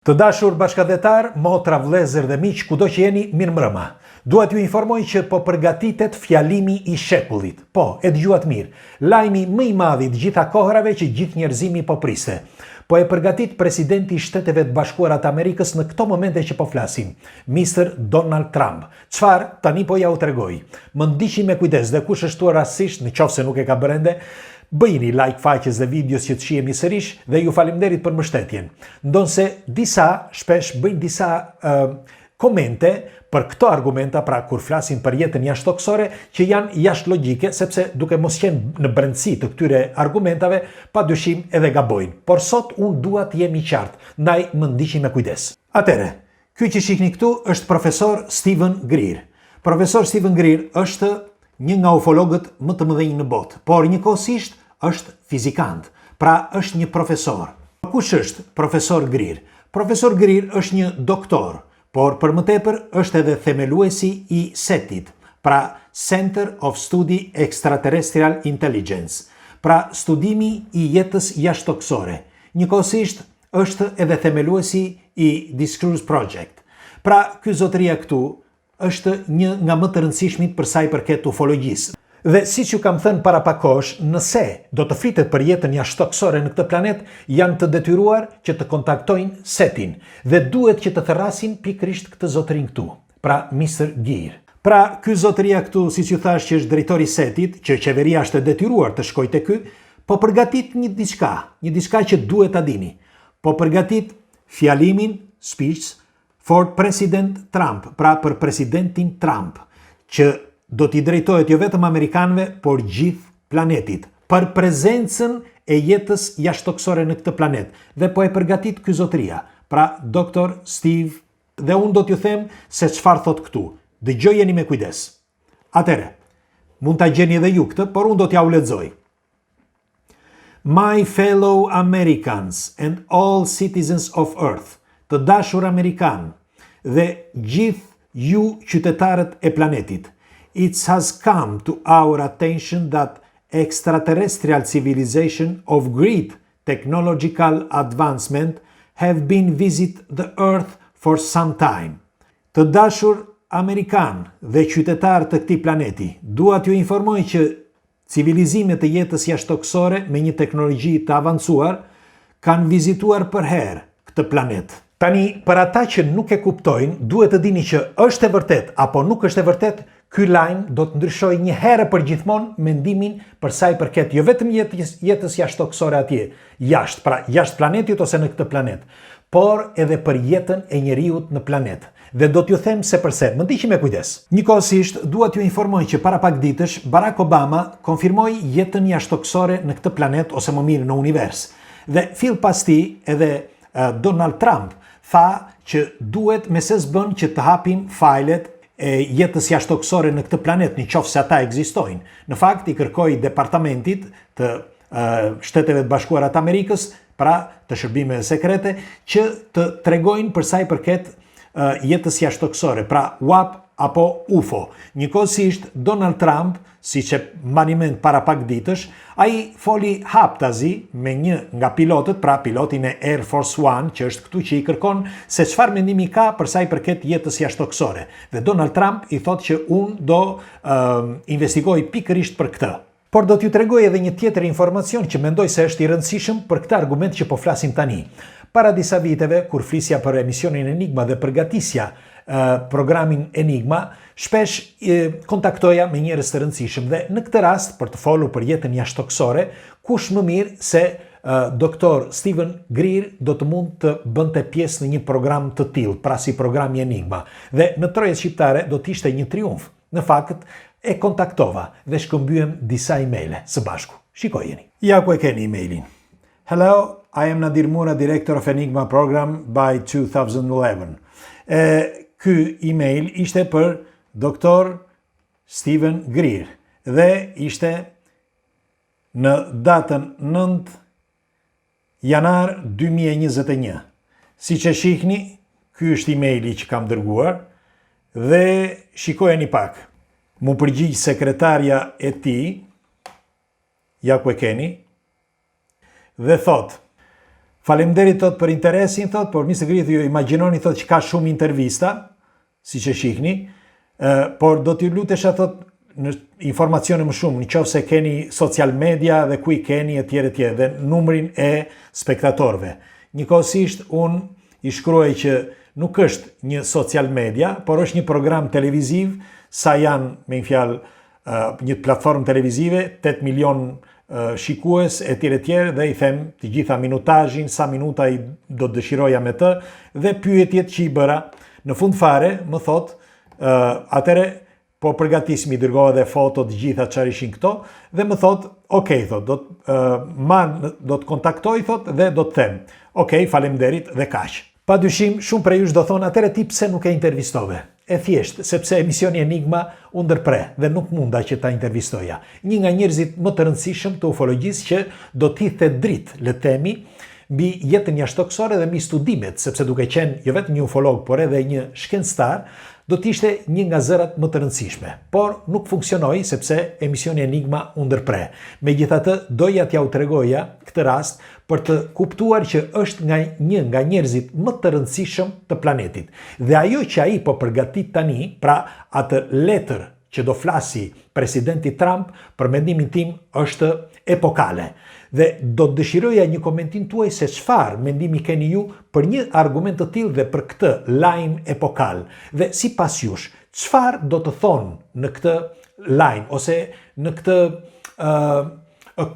Të dashur bashkatdhetarë, motra, vëllezër dhe miq, kudo që jeni, mirëmbrëma. Dua t'ju informoj që po përgatitet fjalimi i shekullit. Po, e dëgjuat mirë. Lajmi më i madh i të gjitha kohërave që gjithë njerëzimi po priste. Po e përgatit presidenti i Shteteve të Bashkuara të Amerikës në këto momente që po flasim, Mister Donald Trump. Çfarë, tani po ja u tregoj. Më ndiqni me kujdes dhe kush është shtuar rastësisht, në qoftë se nuk e ka bërë ende, bëjini like faqes dhe videos që të shihemi sërish dhe ju faleminderit për mbështetjen. Ndonëse disa shpesh bëjnë disa uh, komente për këto argumenta, pra kur flasin për jetën jashtëtokësore, që janë jashtë logjike, sepse duke mos qenë në brendësi të këtyre argumentave, pa dyshim edhe gabojnë. Por sot unë dua të jem i qartë, ndaj më ndiqni me kujdes. Atëherë, Ky që shihni këtu është profesor Steven Greer. Profesor Steven Greer është një nga ufologët më të mëdhenj në botë, por njëkohësisht është fizikant, pra është një profesor. Kush është profesor Greer? Profesor Greer është një doktor, por për më tepër është edhe themeluesi i SETI-t, pra Center of Study Extraterrestrial Intelligence, pra studimi i jetës jashtëtokësore. Njëkohësisht është edhe themeluesi i Disclosure Project. Pra, ky zotëria këtu është një nga më të rëndësishmit për sa i përket ufologjisë. Dhe siç ju kam thënë para pak kohësh, nëse do të flitet për jetën jashtëtokësore në këtë planet, janë të detyruar që të kontaktojnë SETI-n dhe duhet që të thërrasin pikërisht këtë zotërinë këtu, pra Mister Greer. Pra, ky zotëria këtu, siç ju thashë që është drejtori i SETI-t, që qeveria është e detyruar të shkojë te ky, po përgatit një diçka, një diçka që duhet ta dini. Po përgatit fjalimin, speech, for President Trump, pra për presidentin Trump, që do t'i drejtohet jo vetëm amerikanëve, por gjithë planetit, për prezencën e jetës jashtëtokësore në këtë planet. Dhe po e përgatit ky zotëria, pra Dr. Steve Dhe unë do t'ju them se çfarë thotë këtu. Dëgjojeni me kujdes. Atëherë, mund ta gjeni edhe ju këtë, por unë do t'ja u lexoj. My fellow Americans and all citizens of Earth, të dashur amerikanë dhe gjithë ju qytetarët e planetit, it has come to our attention that extraterrestrial civilization of great technological advancement have been visit the earth for some time. Të dashur amerikanë dhe qytetarë të këtij planeti, dua t'ju informoj që civilizime të jetës jashtëtokësore me një teknologji të avancuar kanë vizituar përherë këtë planet. Tani, për ata që nuk e kuptojnë, duhet të dini që është e vërtetë apo nuk është e vërtetë, ky lajm do të ndryshojë një herë për gjithmonë mendimin për sa i përket jo vetëm jetës, jetës jashtëtokësore atje, jashtë, pra jashtë planetit ose në këtë planet, por edhe për jetën e njeriut në planet. Dhe do t'ju them se përse, më ndiqni me kujdes. Njëkohësisht, dua t'ju informoj që para pak ditësh Barack Obama konfirmoi jetën jashtëtokësore në këtë planet ose më mirë në univers. Dhe fill pas tij edhe Donald Trump tha që duhet me se s'bën që të hapim fajlet e jetës jashtëtokësore në këtë planet, në qoftë se ata ekzistojnë. Në fakt, i kërkoi departamentit të Shteteve të Bashkuara të Amerikës, pra të shërbimeve sekrete, që të tregojnë për sa i përket jetës jashtëtokësore, pra UAP apo UFO. Njëkohësisht, Donald Trump, siç e mbani mend para pak ditësh, ai foli haptazi me një nga pilotët, pra pilotin e Air Force One, që është këtu që i kërkon se çfarë mendimi ka për sa i përket jetës jashtëtokësore. Dhe Donald Trump i thotë që unë do uh, investigoj pikërisht për këtë. Por do t'ju tregoj edhe një tjetër informacion që mendoj se është i rëndësishëm për këtë argument që po flasim tani. Para disa viteve, kur flisja për emisionin Enigma dhe përgatisja programin Enigma, shpesh kontaktoja me njerëz të rëndësishëm dhe në këtë rast për të folur për jetën jashtëtokësore, kush më mirë se Dr. Steven Greer do të mund të bënte pjesë në një program të tillë, pra si programi Enigma. Dhe në trojet shqiptare do të ishte një triumf. Në fakt, e kontaktova dhe shkëmbyem disa emaile së bashku. Shikojeni. Ja ku e keni emailin. Hello, I am Nadir Mura, director of Enigma Program by 2011. E, ky email ishte për Dr. Steven Greer dhe ishte në datën 9 janar 2021. Siç e shihni, ky është emaili që kam dërguar dhe shikojeni pak. M'u përgjigj sekretarja e tij, ja ku e keni, dhe thotë. Faleminderit thot për interesin thot, por Mr. Griffith ju imagjinoni thot që ka shumë intervista, siç e shihni, por do t'ju lutesha thot në informacione më shumë, në qoftë se keni social media dhe ku i keni e tjere tjere, dhe numrin e spektatorëve. Njëkohësisht, unë i shkruaj që nuk është një social media, por është një program televiziv, sa janë, me një fjalë, një platformë televizive, 8 milion shikues e tjere tjere dhe i them të gjitha minutazhin, sa minuta i do të dëshiroja me të dhe pyetjet që i bëra. Në fund fare, më thot, atëre po përgatis mi dërgova edhe foto të gjitha çfarë ishin këto dhe më thot, ok, thot, do të uh, do të kontaktoj thot dhe do të them. Ok, faleminderit dhe kaq. Pa dyshim, shumë prej jush do thonë, atëre ti pse nuk e intervistove? E thjeshtë, sepse emisioni Enigma u ndërpre dhe nuk munda që ta intervistoja. Një nga njerëzit më të rëndësishëm të ufologjisë që do të hidhte dritë, le të themi, mbi jetën jashtëtokësore dhe mbi studimet, sepse duke qenë jo vetëm një ufolog, por edhe një shkencëtar, do të ishte një nga zërat më të rëndësishme. Por nuk funksionoi sepse emisioni Enigma u ndërpre. Megjithatë, doja t'jua tregoja këtë rast për të kuptuar që është nga një nga njerëzit më të rëndësishëm të planetit. Dhe ajo që ai po përgatit tani, pra atë letër që do flasi presidenti Trump, për mendimin tim është epokale. Dhe do të dëshiroja një komentim tuaj se çfarë mendimi keni ju për një argument të tillë dhe për këtë lajm epokal. Dhe sipas jush, çfarë do të thonë në këtë lajm ose në këtë uh,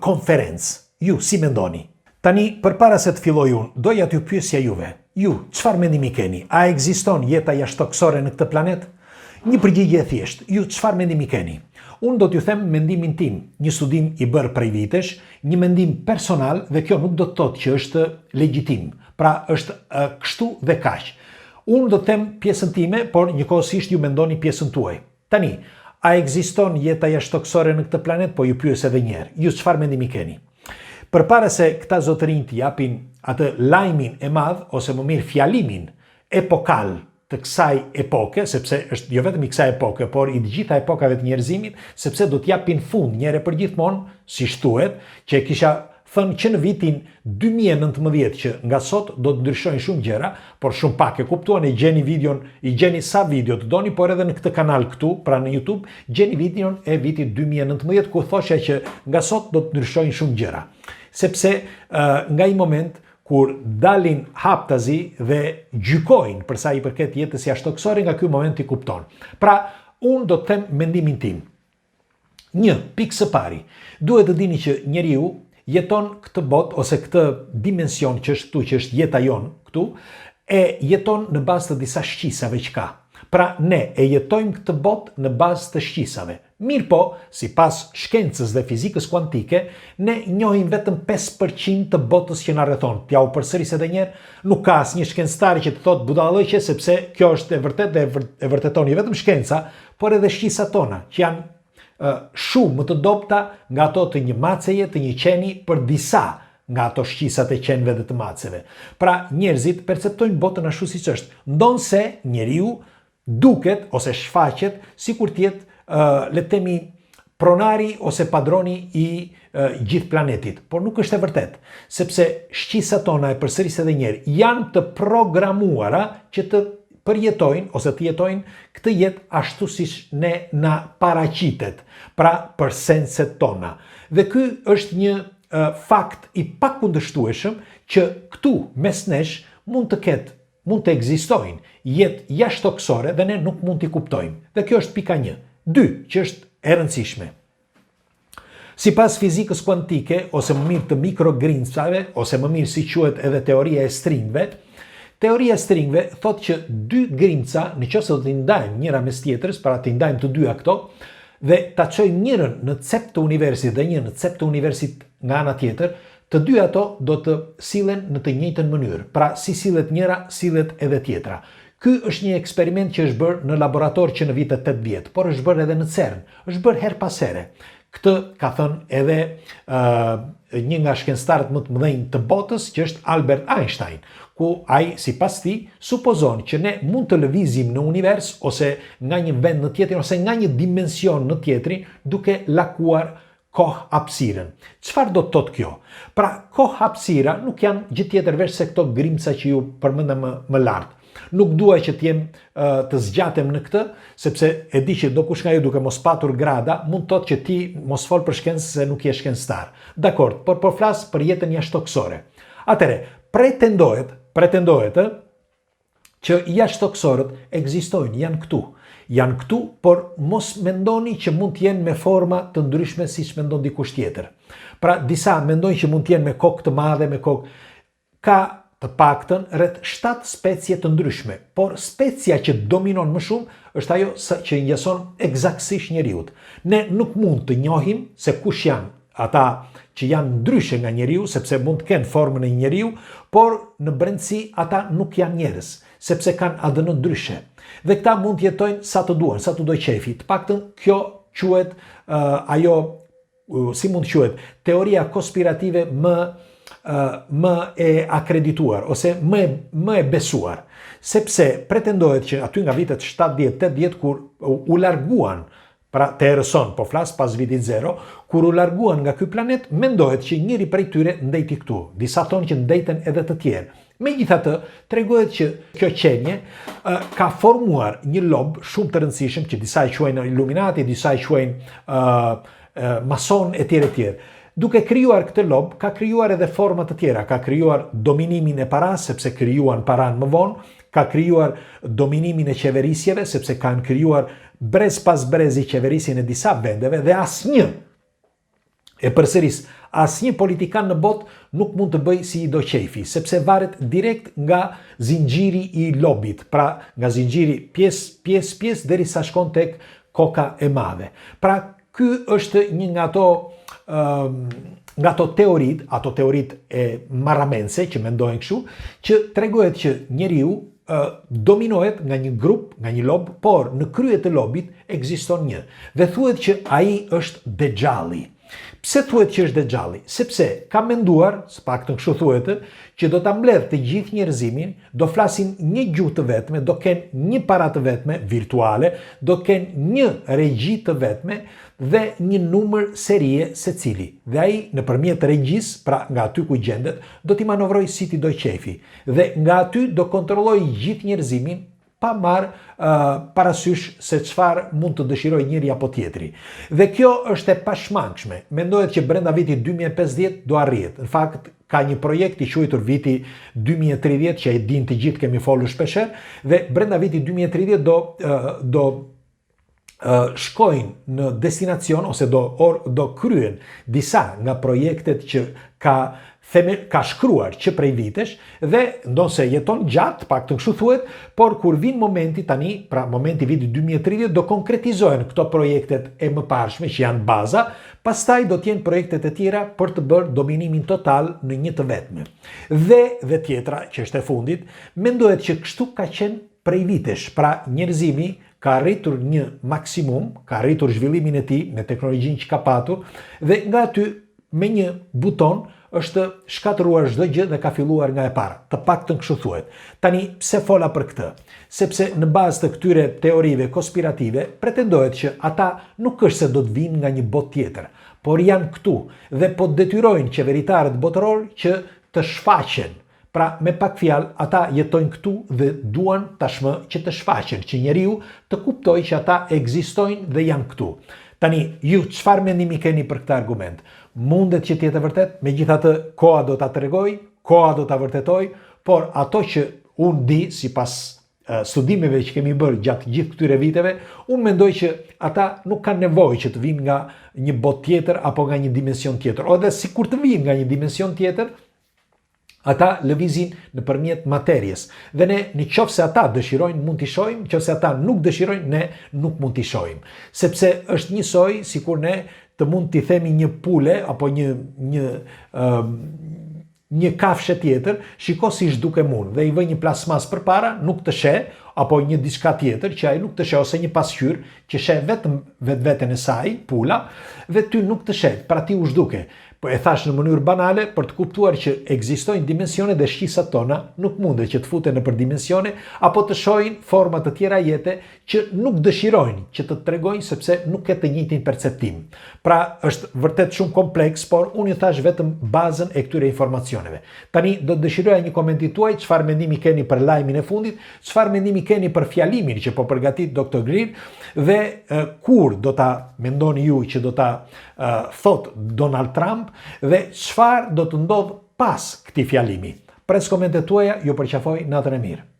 konferencë? Ju si mendoni? Tani, përpara se të filloj unë, doja t'ju pyesja juve. Ju, çfarë mendimi keni? A ekziston jeta jashtëtokësore në këtë planet? Një përgjigje e thjeshtë. Ju çfarë mendimi keni? Unë do t'ju them mendimin tim, një studim i bërë prej vitesh, një mendim personal dhe kjo nuk do të thotë që është legjitim. Pra është kështu dhe kaq. Unë do të them pjesën time, por njëkohësisht ju mendoni pjesën tuaj. Tani, a ekziston jeta jashtëtokësore në këtë planet, po ju pyes edhe një herë. Ju çfarë mendimi keni? Përpara se këta zotërinj të japin atë lajmin e madh ose më mirë fjalimin epokal të kësaj epoke, sepse është jo vetëm i kësaj epoke, por i të gjitha epokave të njerëzimit, sepse do të japin fund një herë për gjithmonë, siç thuhet, që e kisha thënë që në vitin 2019 që nga sot do të ndryshojnë shumë gjëra, por shumë pak e kuptuan, e gjeni videon, i gjeni sa video të doni, por edhe në këtë kanal këtu, pra në YouTube, gjeni videon e vitit 2019 ku thosha që nga sot do të ndryshojnë shumë gjëra. Sepse uh, nga ai moment kur dalin haptazi dhe gjykojnë për sa i përket jetës jashtëtokësore nga ky moment i kupton. Pra, unë do të them mendimin tim. Një, pikë së pari, duhet të dini që njeriu jeton këtë botë ose këtë dimension që është këtu, që është jeta jonë këtu, e jeton në bazë të disa shqisave që ka. Pra ne e jetojmë këtë botë në bazë të shqisave. Mirëpo, sipas shkencës dhe fizikës kuantike, ne njohim vetëm 5% të botës që na rrethon. T'jua përsëris edhe një herë, nuk ka asnjë shkencëtar që të thotë budallallëqe sepse kjo është e vërtetë dhe e vërteton jo vetëm shkenca, por edhe shqisat tona, që janë shumë më të dobëta nga ato të një maceje, të një qeni, për disa nga ato shqisat e qenve dhe të maceve. Pra, njerëzit perceptojnë botën ashtu siç është, ndonëse njeriu duket ose shfaqet sikur të jetë, le të themi, pronari ose padroni i gjithë planetit, por nuk është e vërtetë, sepse shqisat tona e përsëris edhe një herë, janë të programuara që të përjetojnë ose të jetojnë këtë jetë ashtu siç ne na paraqitet, pra për senset tona. Dhe ky është një fakt i pakundërshtueshëm që këtu mes nesh mund të ketë mund të ekzistojnë jetë jashtëtokësore dhe ne nuk mund t'i kuptojmë. Dhe kjo është pika 1. 2, që është e rëndësishme. Sipas fizikës kuantike, ose më mirë të mikrogrimcave, ose më mirë si quhet edhe teoria e stringëve, teoria e stringëve thotë që dy grimca, në qoftë se do t'i ndajmë njëra mes tjetrës, pra t'i ndajmë të dyja këto, dhe ta çojmë njërën në cep të universit dhe një në cep të universit nga ana tjetër, të dy ato do të sillen në të njëjtën mënyrë. Pra, si sillet njëra, sillet edhe tjetra. Ky është një eksperiment që është bërë në laborator që në vitet 80, por është bërë edhe në CERN, është bërë herë pas here. Këtë ka thënë edhe uh, një nga shkencëtarët më të mëdhenj të botës, që është Albert Einstein, ku ai sipas tij supozon që ne mund të lëvizim në univers ose nga një vend në tjetrin ose nga një dimension në tjetrin duke lakuar Kohë hapësirën. Çfarë do të thotë kjo? Pra, kohë hapësira nuk janë gjë tjetër veç se këto grimca që ju përmenda më, më lart. Nuk dua që të jem të zgjatem në këtë, sepse e di që dokush nga ju duke mos patur grada, mund të thotë që ti mos fol për shkencë se nuk je shkencëtar. Dakord, por po flas për jetën jashtëtokësore. Atëherë, pretendohet, pretendohet, ë, që jashtëtokësorët ekzistojnë, janë këtu. Janë këtu, por mos mendoni që mund të jenë me forma të ndryshme siç mendon dikush tjetër. Pra, disa mendojnë që mund të jenë me kokë të madhe, me kokë ka të paktën rreth 7 specie të ndryshme, por specia që dominon më shumë është ajo që i ngjason ekzaktësisht njeriut. Ne nuk mund të njohim se kush janë ata që janë ndryshe nga njeriu, sepse mund të kenë formën e një njeriu, por në brendësi ata nuk janë njerëz, sepse kanë ADN ndryshe. Dhe këta mund të jetojnë sa të duan, sa t'u dojë qejfi. Të paktën kjo quhet uh, ajo si mund të quhet teoria konspirative më më e akredituar ose më e, më e besuar, sepse pretendohet që aty nga vitet 70-80 kur u larguan Pra të erës sonë, po flas pas vitit zero, kur u larguan nga ky planet, mendohet që njëri prej tyre ndejti këtu. Disa thonë që ndejtën edhe të tjerë. Megjithatë, tregohet që kjo qenie ka formuar një lob shumë të rëndësishëm që disa e quajnë Illuminati, disa e quajnë mason e tjerë e tjerë. Duke krijuar këtë lob, ka krijuar edhe forma të tjera, ka krijuar dominimin e parasë, sepse krijuan paranë më vonë, ka krijuar dominimin e qeverisjeve, sepse kanë krijuar brez pas brezi qeverisjen e disa vendeve dhe asnjë e përsëris, asnjë politikan në botë nuk mund të bëjë si i do qejfi, sepse varet direkt nga zinxhiri i lobit, pra nga zinxhiri pjesë, pjesë, pjesë derisa shkon tek koka e madhe. Pra ky është një nga ato nga ato teoritë, ato teoritë e marramendëse që mendohen kështu, që tregohet që njeriu dominohet nga një grup, nga një lob, por në krye të lobit ekziston një. Dhe thuhet që ai është Dexhalli. Pse thuhet që është Dexhalli? Sepse ka menduar, së paktën kështu thuhet, që do ta mbledhë të gjithë njerëzimin, do flasin një gjuhë të vetme, do kenë një para të vetme virtuale, do kenë një regji të vetme dhe një numër serie secili. Dhe ai nëpërmjet regjisë, pra nga aty ku gjendet, do t'i manovrojë si t'i dojë qejfi. Dhe nga aty do kontrollojë gjithë njerëzimin pa marrë uh, parasysh se çfarë mund të dëshirojë njëri apo tjetri. Dhe kjo është e pashmangshme. Mendohet që brenda vitit 2050 do arrihet. Në fakt ka një projekt i quajtur viti 2030 që e dinë të gjithë kemi folur shpeshherë dhe brenda vitit 2030 do do shkojnë në destinacion ose do or, do kryen disa nga projektet që ka theme, ka shkruar që prej vitesh dhe ndonëse jeton gjatë, paktën kështu thuhet, por kur vin momenti tani, pra momenti vitit 2030 do konkretizohen këto projektet e mëparshme që janë baza, pastaj do të jenë projektet e tjera për të bërë dominimin total në një të vetme. Dhe dhe tjetra që është e fundit, mendohet që kështu ka qenë prej vitesh, pra njerëzimi ka arritur një maksimum, ka arritur zhvillimin e tij me teknologjinë që ka patur dhe nga aty me një buton është shkatërruar çdo gjë dhe ka filluar nga e para. Të paktën kështu thuhet. Tani pse fola për këtë? Sepse në bazë të këtyre teorive konspirative pretendohet që ata nuk është se do të vijnë nga një botë tjetër, por janë këtu dhe po detyrojnë qeveritarët botërorë që të shfaqen Pra, me pak fjalë, ata jetojnë këtu dhe duan tashmë që të shfaqen, që njeriu të kuptojë që ata ekzistojnë dhe janë këtu. Tani, ju çfarë mendimi keni për këtë argument? Mundet që të jetë e vërtetë, megjithatë koha do ta tregojë, koha do ta vërtetojë, por ato që unë di sipas studimeve që kemi bërë gjatë gjithë këtyre viteve, unë mendoj që ata nuk kanë nevojë që të vijnë nga një botë tjetër apo nga një dimension tjetër. O edhe sikur të vijnë nga një dimension tjetër, Ata lëvizin nëpërmjet materies. Dhe ne, në qoftë se ata dëshirojnë, mund t'i shohim, në qoftë se ata nuk dëshirojnë, ne nuk mund t'i shohim. Sepse është njësoj sikur ne të mund t'i themi një pule apo një një ë një kafshë tjetër, shiko si zhdukem unë dhe i vë një plasmas përpara, nuk të sheh apo një diçka tjetër që ai nuk të sheh ose një pasqyrë që sheh vetëm vetveten e saj, pula, dhe ty nuk të sheh, pra ti u zhduke. Po e thash në mënyrë banale për të kuptuar që ekzistojnë dimensione dhe shqisat tona nuk mundet që të futen nëpër dimensione apo të shohin forma të tjera jete që nuk dëshirojnë që të tregojnë, sepse nuk ke të njëjtin perceptim. Pra, është vërtet shumë kompleks, por unë ju thash vetëm bazën e këtyre informacioneve. Tani do të dëshiroja një komentin tuaj, çfarë mendimi keni për lajmin e fundit, çfarë mendimi keni për fjalimin që po përgatit Dr. Greer dhe kur do ta mendoni ju që do ta thot Donald Trump dhe çfarë do të ndodh pas këtij fjalimi. Pres komentet tuaja, ju përqafoj, natën e mirë.